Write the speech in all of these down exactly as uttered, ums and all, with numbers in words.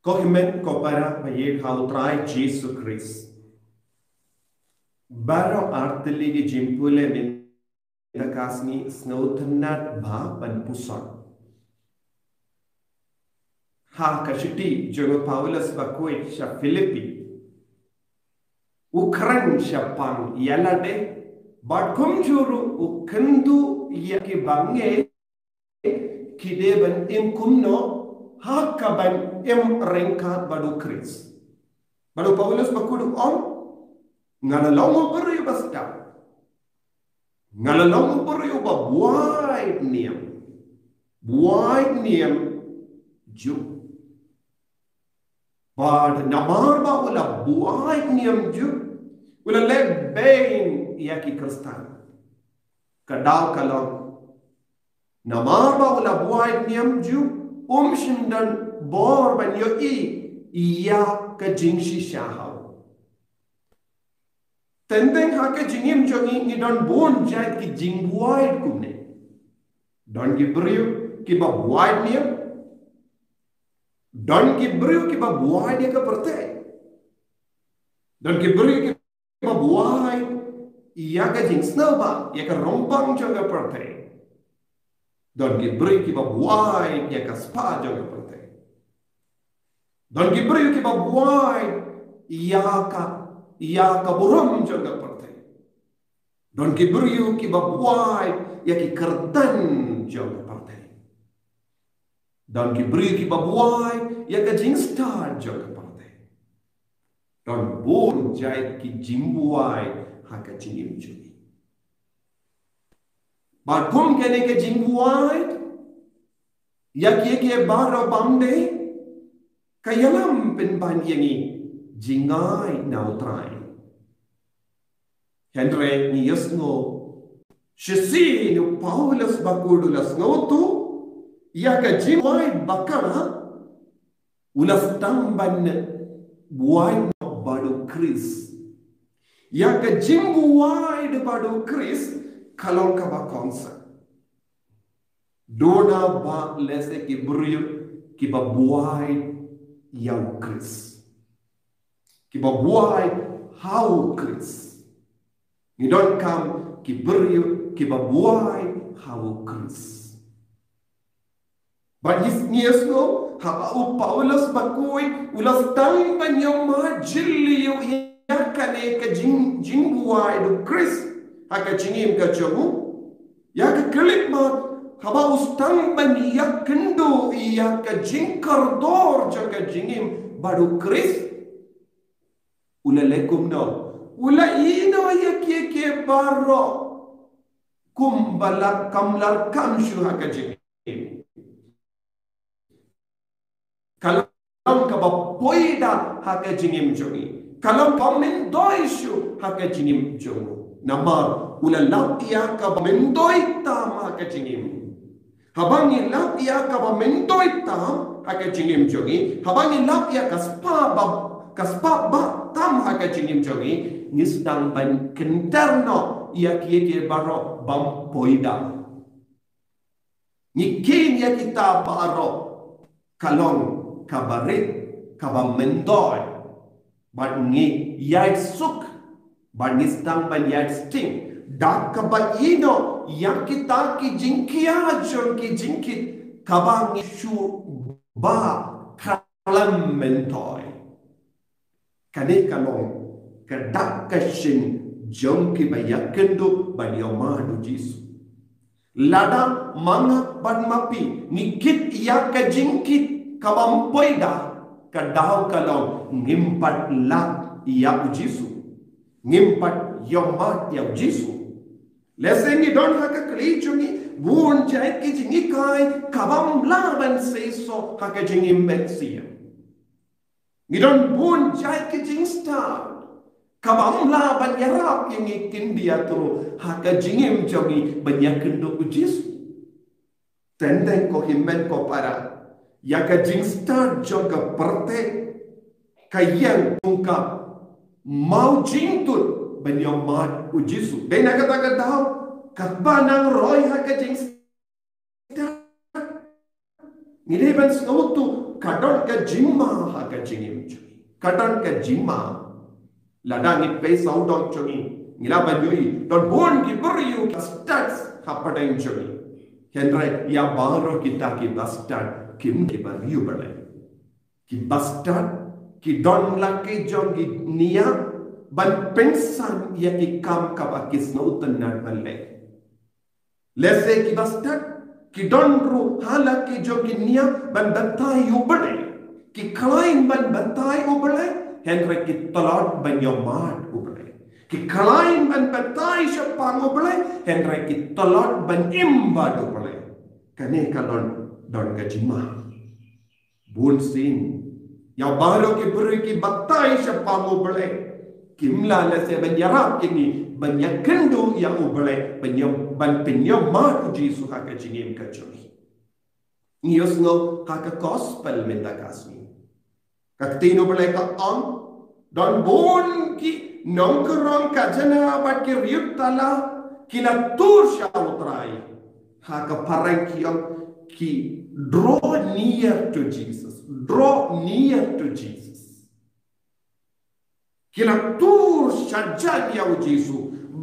Ko hynmen ko para ba ïeit ha u Trai Jisu Khrist. Baroh artylli ki jingpule mynta ka sngi sngewtynnad bha ban puson. Ha ka shithi jong u Paulus bakhuid sha Philippi, u kren shaphang ïa lade bad kumjuh ruh u kyntu ïa ki bangeit ki dei ban im kumno ha kaban im ryngkat bad u Khrist. Bad u Paulus bakhuid u ong, nga la long u briew ba stad. Nga la long u briew ba buaid niam. Buaid niam jong. Bad namar ba u la buaid niam jong, u la leh beiñ ïa ki Khristan. Ka daw ka long, namar ba u la buaid niam jong, um shym don bor ban ïohi ïa ka jingshisha ha u. Teng teng ha ka jingim jong ngi ngi don bun jait ki jingbuaid kumne. Don ki briew kiba buaid niam. Don ki briew kiba buaid ïa ka pyrthei. Don ki briew kiba buaid ïa ka jingsngewbha, ïa ka rangbah jong ka pyrthei. Don ki briew kiba buaid ïa ka spah jong ka pyrthei. Don ki briew kiba buaid ïa ka, ïa ka burom jong ka pyrthei. Don ki briew kiba buaid ïa ki kyrdan jong ka pyrthei. Don ki briew kiba buaid ïa ka jingstad jong ka pyrthei. Don bun jait ki jingbuaid ha ka jingim jong ngi. Bad kum kane ka jingbuaid ïa kiei kiei baroh bym dei, ka ïalam pynban ïa ngi jngai na u Trai. Hynrei ngi ïohsngew shisien u Paulus bakhuid u la sngewthuh ïa ka jingbuaid ba ka la, u la sdang ban buaid bad u Khrist. Ïa ka jingbuaid bad u Khrist ka long kaba kongsan. Duna ba lehse ki briew kiba buaid ïa u Khrist, kiba buaid ha u Khrist. Ngi donkam ki briew kiba buaid ha u Khrist. Bad ngi, ngi ïohsngew haba u Paulus bakhuid u la sdang ban ïohmad jylliew ïa kane ka jing, jingbuaid u Khrist ha ka jingim ka jong u. Ïa ka khyllipmat, haba u sdang ban ïakynduh ïa ka jingkordor jong ka jingim bad u Khrist, u la leh kumno? U la ïehnoh ïa kiei kiei baroh kumba la kam, la kam shuh ha ka jingim. Ka long kaba poida ha ka jingim jong ngi. Ka long kaba myntoi shuh ha ka jingim jong u. Namar u la lap ïa kaba myntoi tam ha ka jingim. Haba ngi lap ïa kaba myntoi tam ha ka jingim jong ngi, haba ngi lap ïa ka spah ba, ka spah ba tam ha ka jingim jong ngi, ngi sdang ban kynter noh ïa kiei kiei baroh bym poida. Ngi kheiñ ïa kita baroh, ka long kaba rit, kaba myntoi. Bad ngi ïaid suk, bad ngi sdang ban ïaid sting da kaba ïehnoh ïa kita ki jingkhia jong ki jingkit kaba ngi shu ba khlem myntoi. Kane ka long ka dak ka shin jong kiba ïakynduh ban ïohmad u Jisu. Lada ma nga bad ma phi ngi kit ïa ka jingkit kabym poida, ka daw ka long ngim pat lap ïa u Jisu, ngim pat ïohmad ïa u Jisu. Lehse ngi don ha ka kli jong ngi bun jait ki jinghikai kabym lah ban seisoh ha ka jingim mynsiem. Ngi don bun jait ki jingstad kabym lah ban ïarap ïa ngi khyndiat ruh ha ka jingim jong ngi ban ïakynduh u Jisu. Teng teng ko hynmen ko para, ïa ka jingstad jong ka pyrthei ka ïeng kum ka maw jingtut ban ïohmad u Jisu. Dei na kata ka daw katba nang roi ha ka jingstad, ngi dei ban sngewthuh ka don ka jingma ha ka jingim jong ngi. Ka don ka jingma. Lada ngi peit sawdong jong ngi, ngi lah ban ïohi don bun ki briew ki bastad ha pdeng jong ngi. Hynrei ïa baroh kita ki bastad kim dei ba riewblei. Ki bastad ki don la ki jong ki nia ban pynsan ïa ki kam kaba ki sngewtynnat ban leh. Lehse ki bastad ki don ruh ha la ki jong ki nia ban batai ïa U Blei. Ki khlaiñ ban batai ïa U Blei, hynrei ki tlot ban ïohmad U Blei. Ki khlaiñ ban batai shaphang U Blei, hynrei ki tlot ban im bad U Blei. Kane ka don, don ka jingma. Bun sien ïa baroh ki briew ki batai shaphang U Blei, kim lah lehse ban ïarap ïa ngi ban ïakynduh ïa U Blei, ban ïa, ban pynïohmad U Jisu ha ka jingim ka jong ngi. Ngi ïohsngew ha ka gospel mynta ka sngi, ka ktien U Blei ka ong, don bun ki nongkhrong khajna bad ki riewtala ki la tur sha U Trai. Ha ka phareng ki ong, ki draw near to Jesus. Draw near to Jesus. Ki la tur shajan ïa U Jisu.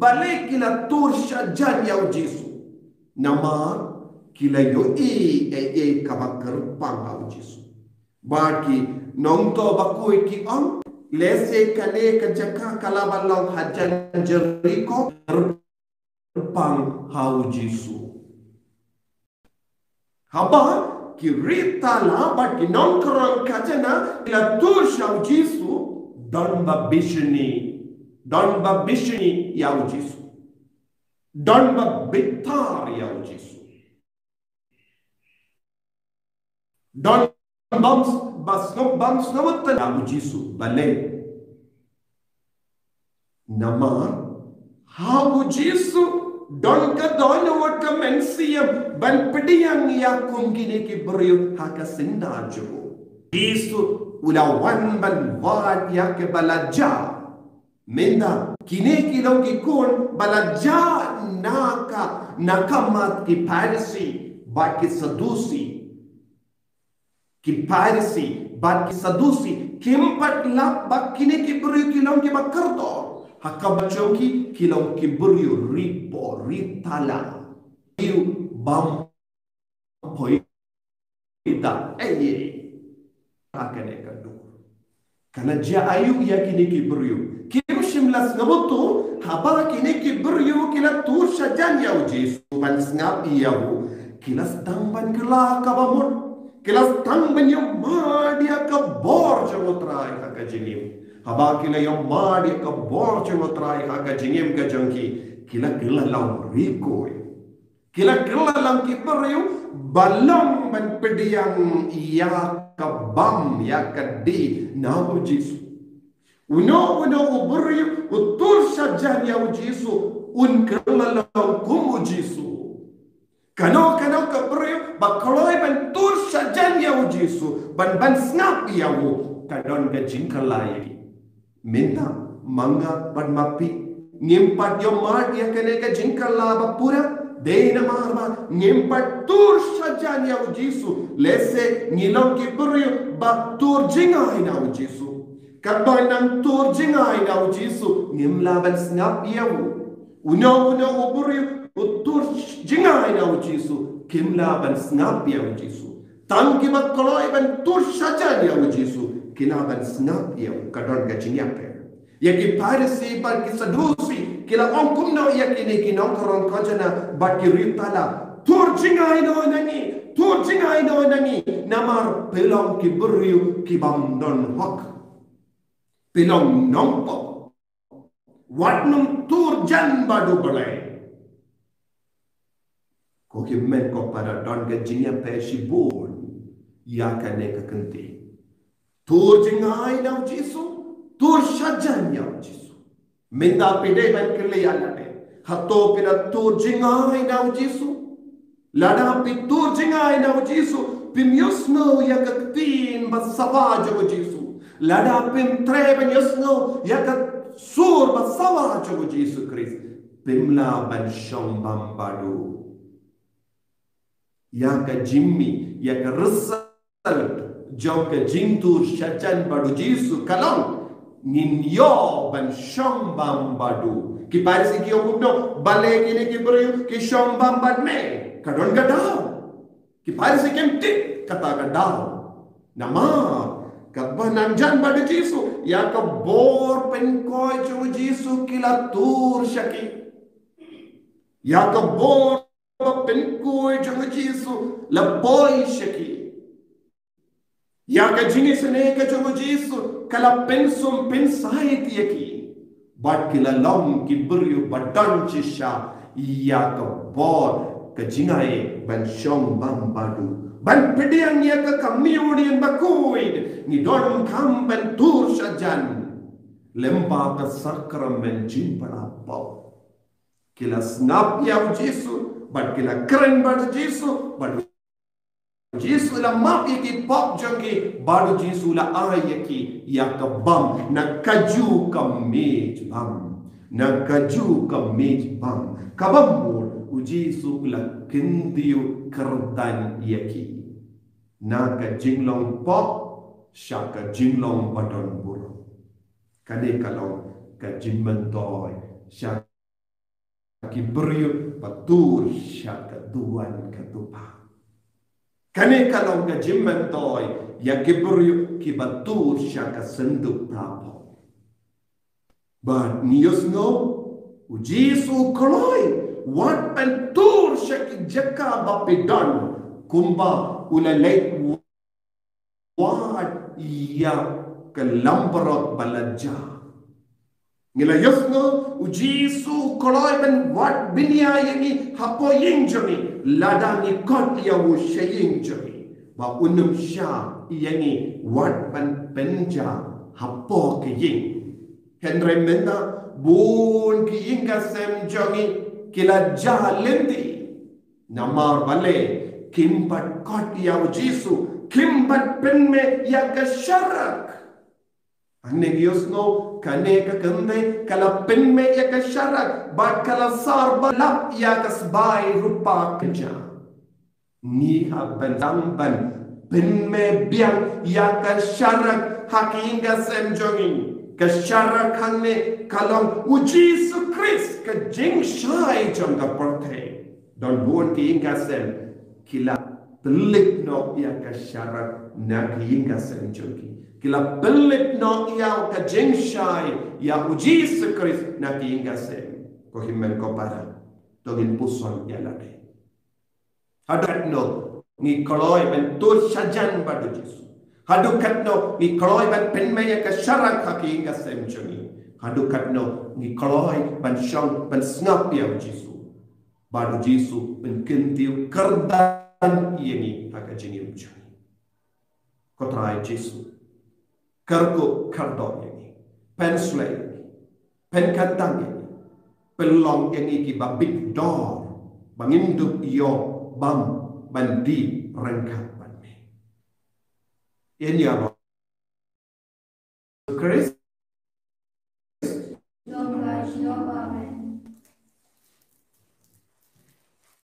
Balei ki la tur shajan ïa U Jisu? Namar ki la ïohi ei ei kaba kyrpang ha U Jisu. Bad ki nongthoh bakhuid ki ong, lehse kane ka jaka ka la ba long hajan Jeriko, kyrpang ha U Jisu. Haba ki riewtala bad ki nongkhrong khajna ki la tur sha U Jisu, don ba bishni, don ba bishni ïa U Jisu. Don ba bitar ïa U Jisu. Don bam, ba sngewbha, bam sngewbha ïa U Jisu. Balei? Namar ha U Jisu don ka dohnud ka mynsiem ban pdiang ïa kum kine ki briew ha ka syndah jong u. Jisu u la wan ban wad ïa kiba la jah. Mynta kine ki long ki khun ba la jah na ka, na ka mat ki Pharisi bad ki Sadusi. Ki Pharisi bad ki Sadusi kim pat lap ba kine ki briew ki long kiba kordor. Ha kaba jong ki, ki long ki briew riewpop riewtala. Briew bym poi da ei ei ha kane ka dur. Ka la jia aïu ïa kine ki briew? Kim shym la sngewthuh haba kine ki briew ki la tur shajan ïa U Jisu ban sngap ïa u. Ki la sdang ban kylla kaba mut. Ki la sdang ban ïohmad ïa ka bor jong U Trai ha ka jingim. Haba ki la ïohmad ïa ka bor jong U Trai ha ka jingim ka jong ki, ki la kylla long riewkhuid. Ki la kylla long ki briew ba long ban pdiang ïa ka bam ïa ka dih na U Jisu. Uno uno u briew u tur shajan ïa U Jisu un kylla long kum U Jisu. Kano kano ka briew ba kloi ban tur shajan ïa U Jisu, ban, ban sngap ïa u, ka don ka jingkylla ïa ki. Mynta ma nga bad ma phi ngim pat ïohmad ïa kane ka jingkylla ba pura. Dei namar ba ngim pat tur shajan ïa U Jisu. Lehse ngi long ki briew ba tur jngai na U Jisu. Katba nang tur jngai na U Jisu, ngim lah ban sngap ïa u. Uno uno u briew u tur jngai na U Jisu, kim lah ban sngap ïa U Jisu. Tang kiba kloi ban tur shajan ïa U Jisu ki lah ban sngap ïa u. Ka don ka jingïapher. Ïa ki Pharisi bad ki Sadusi ki la ong kumno ïa kine ki nongkhrong khajna bad ki riewtala? Tur jngai noh na ngi, tur jngai noh na ngi, namar phi long ki briew ki bym don hok. Phi long nongpop. Wat nym tur jan bad U Blei. Ko hynmen ko para, don ka jingïapher shibun ïa kane ka kyntien. Tur jngai na U Jisu, tur shajan ïa U Jisu. Mynta phi dei ban kylli ïa lade, hato phi la tur jngai na U Jisu? Lada phi tur jngai na U Jisu, phim ïohsngew ïa ka ktien ba sawa jong U Jisu. Lada phim treh ban ïohsngew ïa ka sur ba sawa jong U Jisu Khrist, phim lah ban shong bam bad u. Ïa ka jingmih, ïa ka result jong ka jingtur shajan bad u Jisu ka long, ngin ïoh ban shong bam bad u. Ki Pharisi ki ong kumno, balei kine ki briew ki shong bam bad me? Ka don ka daw. Ki Pharisi kim tip kata ka daw. Namar kaba nang jan bad u Jisu, ïa ka bor pynkhuid jong u Jisu ki la tur sha ki. Ïa ka bor ba pynkhuid jong u Jisu la poi sha ki. Ïa ka jingisynei ka jong u Jisu ka la pynsum pynsaid ïa ki. Bad ki la long ki briew ba don shisha ïa ka bor ka jingai ban shong bam bad u. Ban pdiang ïa ka communion bakhuid, ngi donkam ban tur shajan lem bad ka sakramen jingpynlong pop. Ki la sngap ïa u Jisu, bad ki la kren bad u Jisu, bad u Jisu u la map ïa ki pop jong ki, bad u Jisu u la ai ïa ki ïa ka bam na kajuh ka miej bam. Na kajuh ka miej bam. Kaba mut u Jisu u la kyntiew kyrdan ïa ki. Na ka jinglong pop sha ka jinglong ba don burom. Kane ka long ka jingmyntoi sha ki briew ba tur sha ka duwan ka dupa. Kane ka long ka jingmyntoi ïa ki briew kiba tur sha ka synduk prapo. Bad ngi ïohsngew u Jisu u kloi wat ban tur sha ki jaka ba phi don, kumba u la leit wad ïa ka langbrot ba la jia. Ngi la ïohsngew u Jisu u kloi ban wad bniah ïa ngi hapoh ïing jong ngi, lada ngi khot ïa u sha ïing jong ngi, ba un ym shah ïa ngi wat ban pynjah hapoh ka ïing. Hynrei mynta bun ki ïing ka sem jong ngi ki la jah lynti. Namar balei? Kim pat khot ïa u Jisu, kim pat pynmih ïa ka sharak. Hangne ngi ïohsngew kane ka kynthei ka la pynmih ïa ka sharak bad ka la sar ba lap ïa ka sbai rupa kynja. Ngi hap ban dang ban pynmih biang ïa ka sharak ha ki ïing ka sem jong ngi. Ka sharak hangne ka long u Jisu Khrist, ka jingshai jong ka pyrthei. Don bun ki ïing ka sem ki la pynlip noh ïa ka sharak na ki ïing ka sem jong ki. Ki la pynlip noh ïa ka jingshai ïa u Jisu Khrist na ki ïing ka sem. Ko hynmen ko para, to ngin puson ïa lade. Haduh katno ngi kloi ban tur shajan bad u Jisu? Haduh katno ngi kloi ban pynmih ïa ka sharak ha ki ïing ka sem jong ngi? Haduh katno ngi kloi ban shong ban sngap ïa u Jisu? Bad u Jisu un kyntiew kyrdan ïa ngi ha ka jingim jong ngi. Ko Trai Jisu, kyrkhu kyrdoh ïa ngi, pynshlei ïa ngi, pynkyntang ïa ngi, pynlong ïa ngi kiba bit dor ba ngin dup ïoh bam ban dih ryngkat bad me. Ïa ngi ïa Khrist,